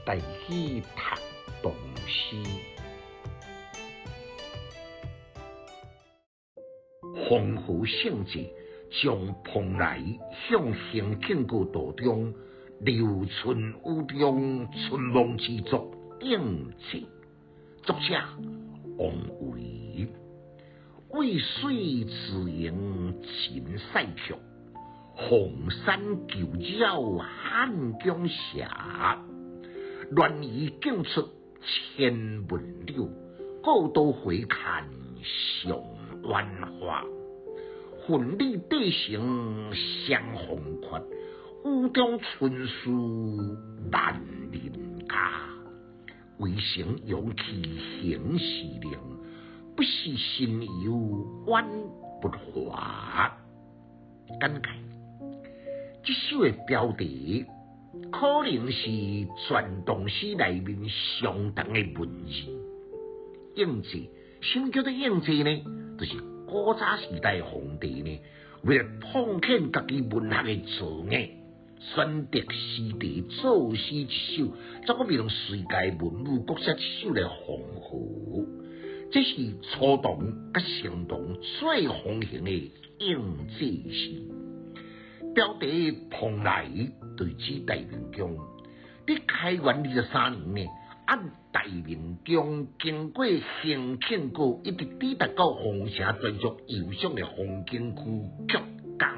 台語讀唐詩。黃河聖者將蓬萊向興慶閣途中劉春雨中春望之作應制，作者王維。渭水自盈秦塞曲，鳳山舊鳥漢江斜。鸞魚徑出千文柳，故道回看上苑花。奮力地成雙鳳闕，雨中春樹萬人家。渭城勇氣行時令，不是神遊遠不華。簡介：這首的標題可能是全唐詩內面上長的文字。應制，什麼叫做應制呢？就是古早時代皇帝呢，為了膨顯家己文學的造詣，選擇時題作詩一首，才閣袂用世界文武各寫一首來奉和。這是初唐佮盛唐最風行的應制詩。標題蓬萊對指大明宮，佇開元23年呢，按大明宮經過興慶閣，一直抵達到鳳城專屬遊賞的風景區曲江，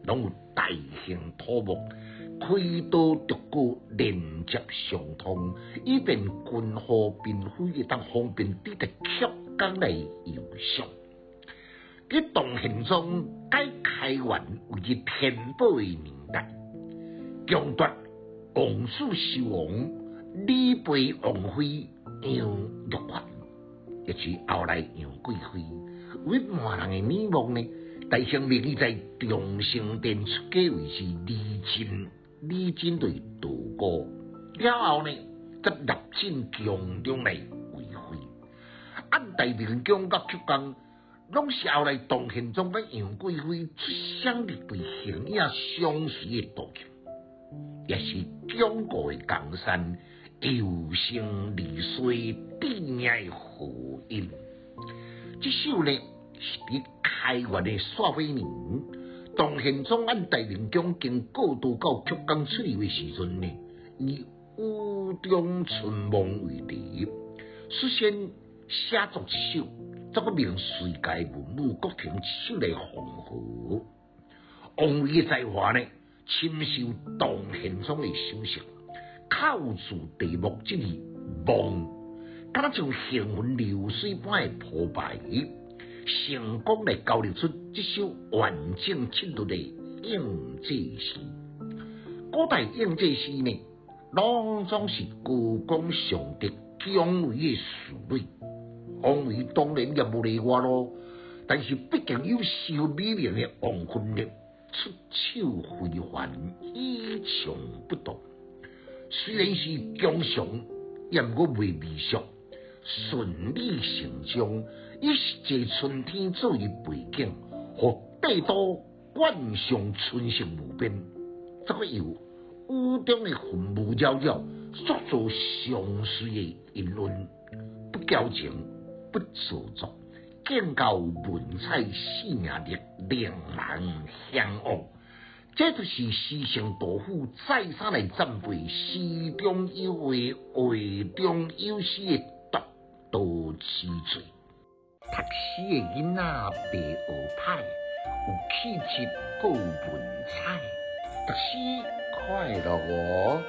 攏有大型土木開刀竹閣連接相通，以便軍戶兵匪會當方便抵達曲江來遊賞。佇唐玄宗改開元為之天寶的年代，強奪王子壽王、李妃王妃楊玉環，也是後來楊貴妃。為滿人的美夢呢，大興命伊在長生殿出家為是李靖，李靖就是道姑。了後呢，才納進宮中來為妃。按大明宮佮曲江，攏是後來唐玄宗佮楊貴妃出雙入對形影相隨的道具，也是鞏固的江山、優勝利衰致命的禍因。這首呢是佇開元的煞火年，唐玄宗按大明宮經過渡到曲江出入的時陣呢，以雨中春夢為題，率先寫作一首。才閣命隨界文武各呈一首來奉和。王維的才華呢，深受唐玄宗的賞識，扣住題目這個夢，敢若像行雲流水般的鋪排，成功來交流出這首完整七律的應制詩。古代應制詩呢，攏總是高功尚德、姜維的事類。王維當然也無例外咯，但是畢竟有受美名的王分力出手非凡，與眾不同。雖然是強雄，也毋過袂媚俗，順理成章，以一個春天作為背景，予帝都冠上春色無邊，才閣由雨中的雲霧繚繞，塑造相隨的音韻，不矯情，不做作，更夠文采生命力，令人嚮往。這就是詩聖杜甫再三來讚佩詩中有畫，畫中有詩的獨到之處。讀書的囡仔袂學歹，有氣質閣有文采，讀書快樂哦。